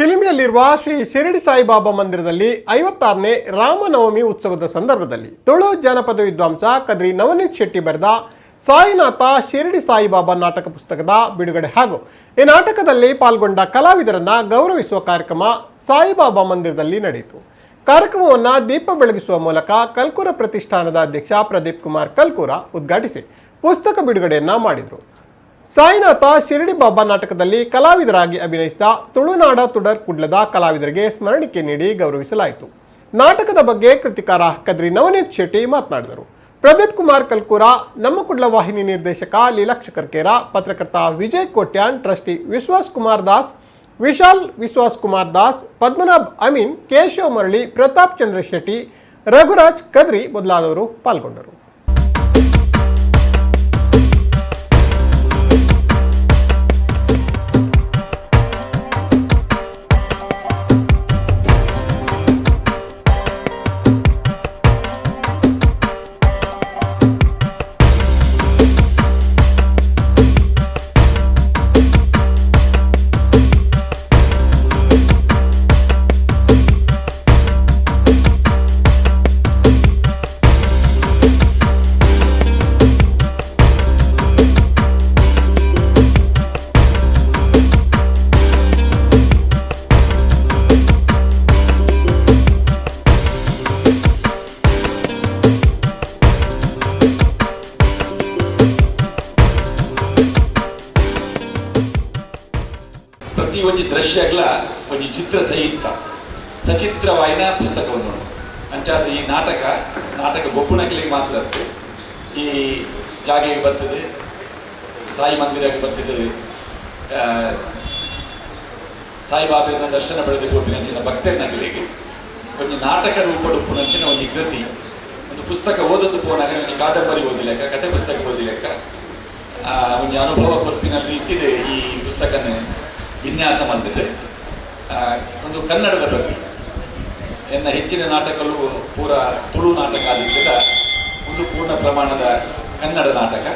ಚಿಲಿಮಿಯಲ್ಲಿರುವ ಶ್ರೀ ಶಿರಡಿ ಸಾಯಿಬಾಬಾ ಮಂದಿರದಲ್ಲಿ 56ನೇ ರಾಮನವಮಿ ಉತ್ಸವದ ಸಂದರ್ಭದಲ್ಲಿ ತುಳು ಜಾನಪದ ವಿದ್ವಾಂಸ ಕದ್ರಿ ನವನೀತ್ ಶೆಟ್ಟಿ ಬರೆದ ಸಾಯಿನಾಥ ಶಿರಡಿ ಸಾಯಿಬಾಬಾ ನಾಟಕ ಪುಸ್ತಕದ ಬಿಡುಗಡೆ ಹಾಗೂ ಈ ನಾಟಕದಲ್ಲಿ ಪಾಲ್ಗೊಂಡ ಕಲಾವಿದರನ್ನ ಗೌರವಿಸುವ ಕಾರ್ಯಕ್ರಮ ಸಾಯಿಬಾಬಾ ಮಂದಿರದಲ್ಲಿ ನಡೆಯಿತು. ಕಾರ್ಯಕ್ರಮವನ್ನು ದೀಪ ಬೆಳಗಿಸುವ ಮೂಲಕ ಕಲ್ಕೂರ ಪ್ರತಿಷ್ಠಾನದ ಅಧ್ಯಕ್ಷ ಪ್ರದೀಪ್ ಕುಮಾರ್ ಕಲ್ಕೂರ ಉದ್ಘಾಟಿಸಿ ಪುಸ್ತಕ ಬಿಡುಗಡೆಯನ್ನ ಮಾಡಿದರು. ಸಾಯಿನಾಥ ಶಿರಡಿ ಬಾಬಾ ನಾಟಕದಲ್ಲಿ ಕಲಾವಿದರಾಗಿ ಅಭಿನಯಿಸಿದ ತುಳುನಾಡ ತುಡರ್ ಕುಡ್ಲದ ಕಲಾವಿದರಿಗೆ ಸ್ಮರಣಿಕೆ ನೀಡಿ ಗೌರವಿಸಲಾಯಿತು. ನಾಟಕದ ಬಗ್ಗೆ ಕೃತಿಕಾರ ಕದ್ರಿ ನವನೀತ್ ಶೆಟ್ಟಿ ಮಾತನಾಡಿದರು. ಪ್ರದೀಪ್ ಕುಮಾರ್ ಕಲ್ಕೂರ, ನಮ್ಮ ಕುಡ್ಲ ವಾಹಿನಿ ನಿರ್ದೇಶಕ ಲೀಲಾಕ್ಷ ಕರ್ಕೇರ, ಪತ್ರಕರ್ತ ವಿಜಯ್ ಕೋಟ್ಯಾನ್, ಟ್ರಸ್ಟಿ ವಿಶ್ವಾಸ್ ಕುಮಾರ್ ದಾಸ್, ವಿಶಾಲ್ ವಿಶ್ವಾಸ್ ಕುಮಾರ್ ದಾಸ್, ಪದ್ಮನಾಭ್ ಅಮೀನ್, ಕೇಶವ್ ಮರಳಿ, ಪ್ರತಾಪ್ ಚಂದ್ರ ಶೆಟ್ಟಿ, ರಘುರಾಜ್ ಕದ್ರಿ ಮೊದಲಾದವರು ಪಾಲ್ಗೊಂಡರು. ಪ್ರತಿ ಒಂಜಿ ದೃಶ್ಯಗಳ ಒಂಜಿ ಚಿತ್ರ ಸಹಿತ ಸಚಿತ್ರವಾಯಿನ ಪುಸ್ತಕವನ್ನು ಅಂಚಾದ ಈ ನಾಟಕ ನಾಟಕ ಬೊಪ್ಪುನಕಲಿಗೆ ಮಾತ್ರ ಅತ್ತು. ಈ ಜಾಗೆಗೆ ಬರ್ತದೆ, ಸಾಯಿ ಮಂದಿರಕ್ಕೆ ಬರ್ತದೆ, ಸಾಯಿಬಾಬೆನ ದರ್ಶನ ಪಡೆದು ಪೋಪಿನಂಚಿನ ಭಕ್ತರ್ನಕಲಿಗೆ ಒಂಜಿ ನಾಟಕ ರೂಪಡುಪ್ಪುನಂಚಿನ ಒಂಜಿ ಕೃತಿ. ಒಂದು ಪುಸ್ತಕ ಓದೊಂದು ಪೋನಾಗ ಒಂಜಿ ಕಾದಂಬರಿ ಓದಿಲೆಕ್ಕ, ಕತೆ ಪುಸ್ತಕ ಓದಿಲೆಕ್ಕ ಒಂಜಿ ಅನುಭವ ಕೊರ್ಪಿನ ರೀತಿದೆ ಈ ಪುಸ್ತಕನ ವಿನ್ಯಾಸ ಮಂದಿದೆ. ಒಂದು ಕನ್ನಡದ ಪ್ರತಿ ಎನ್ನ ಹೆಚ್ಚಿನ ನಾಟಕಗಳು ಪೂರ ತುಳು ನಾಟಕ ಆದಿತ್ತದ, ಒಂದು ಪೂರ್ಣ ಪ್ರಮಾಣದ ಕನ್ನಡ ನಾಟಕ.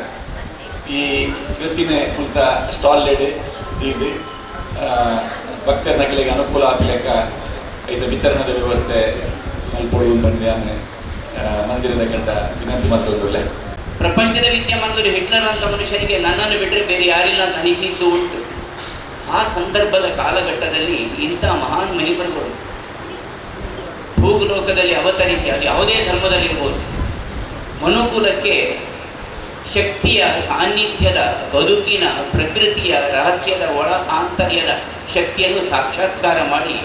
ಈ ಕೃತಿನೇ ಕುಳಿತ ಸ್ಟಾಲ್ ಲೇಡೆ ದೀದು ಭಕ್ತರ ನಕಲಿಗೆ ಅನುಕೂಲ ಆಗಲಿಕ್ಕ ಇದು ವಿತರಣದ ವ್ಯವಸ್ಥೆ ಮಲ್ಪೊಡು ಬಂದೆ ಮಂದಿರದ ಕಂಡ ವಿನಂತಿ ಮತ್ತೊಂದುಳ್ಳೆ. ಪ್ರಪಂಚದ ವಿದ್ಯಮಾನದಲ್ಲಿ ಹಿಟ್ಲರ್ ಅಂತ ಮನುಷ್ಯನಿಗೆ ನನ್ನನ್ನು ಬಿಟ್ಟರೆ ಬೇರೆ ಯಾರಿಲ್ಲ ಅಂತ ಅನಿಸಿದ್ದು ಉಂಟು. ಆ ಸಂದರ್ಭದ ಕಾಲಘಟ್ಟದಲ್ಲಿ ಇಂಥ ಮಹಾನ್ ಮಹಿಮರುಗಳು ಭೂಲೋಕದಲ್ಲಿ ಅವತರಿಸಿ, ಅದು ಯಾವುದೇ ಧರ್ಮದಲ್ಲಿರ್ಬೋದು, ಮನುಕುಲಕ್ಕೆ ಶಕ್ತಿಯ ಸಾನ್ನಿಧ್ಯದ ಬದುಕಿನ ಪ್ರಕೃತಿಯ ರಹಸ್ಯದ ಒಳ ಆಂತರ್ಯದ ಶಕ್ತಿಯನ್ನು ಸಾಕ್ಷಾತ್ಕಾರ ಮಾಡಿ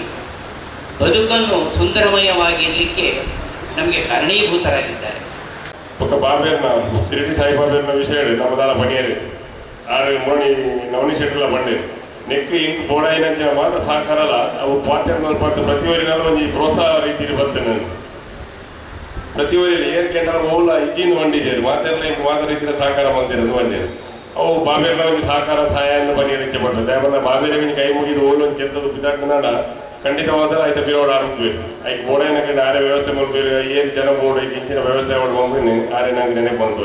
ಬದುಕನ್ನು ಸುಂದರಮಯವಾಗಿರಲಿಕ್ಕೆ ನಮಗೆ ಕಾರಣೀಭೂತರಾಗಿದ್ದಾರೆ. ಬೊಕ್ಕ ಬಾಬೇರ್ನ ಶಿರಡಿ ಸಾಯಿಬಾಬೇರ್ನ ವಿಷಯ ಹೇಳಿ ನಮ್ಮ ಪಣಿಯರು ಆರು ಮೋಣಿ ನವನಿ ಶೆಟ್ಟರ್ಲ ಬಂಡೇರು ನೆಕ್ ಇಂಕ್ ಬೋಡಾಯಿನಂಚಿನ ಮಾತ ಸಹಕಾರಲ ಅವು ಪಾತೆರ್ನಲ್ಲಿ ಪತ್ತು ಪ್ರತಿಯೊರಿನಲ್ಲ ಒಂಜಿ ಪ್ರೋತ್ಸಾಹ ರೀತಿಯಲ್ಲಿ ಬರ್ತೇನೆ ನಾನು. ಪ್ರತಿಯೊರಿ ಏರ್ ಕೇಂದ್ರ ಓಲ ಇಜ್ಜಿನ ಬಂಡಿದ್ದೇರು ಮಾತೆರ್ಲ ಇಂಕ್ ಮಾತ ರೀತಿಯ ಸಹಕಾರ ಬಂದಿರೋದು ಬಂದಿರು ಅವು ಬಾಬೇರ್ನ ಒಂಜಿ ಸಹಕಾರ ಸಹಾಯ ಪನಿಯರ್ ಇಚ್ಛೆ ಪಡ್ತದೆ. ದಯಮಂದ ಬಾಬೇರೆ ಒಂಜಿ ಕೈ ಮುಗಿದು ಓಲು ಒಂದು ಕೆಲಸದ ಬಿದ್ದಾಕ್ನಾಡ ಖಂಡಿತವಾದ ಐತ ಬಿರೋಡ್ ಆರಂಭ ಐಕ್ ಬೋಡಾಯಿನ ಕಂಡ ಆರೆ ವ್ಯವಸ್ಥೆ ಮಲ್ಪೇರು, ಏರ್ ಜನ ಬೋರ್ಡ್ ಐಕ್ ಇಂಚಿನ ವ್ಯವಸ್ಥೆ ಬಂದು ಆರೆ ನಂಗೆ ನೆನಪು ಬಂತು.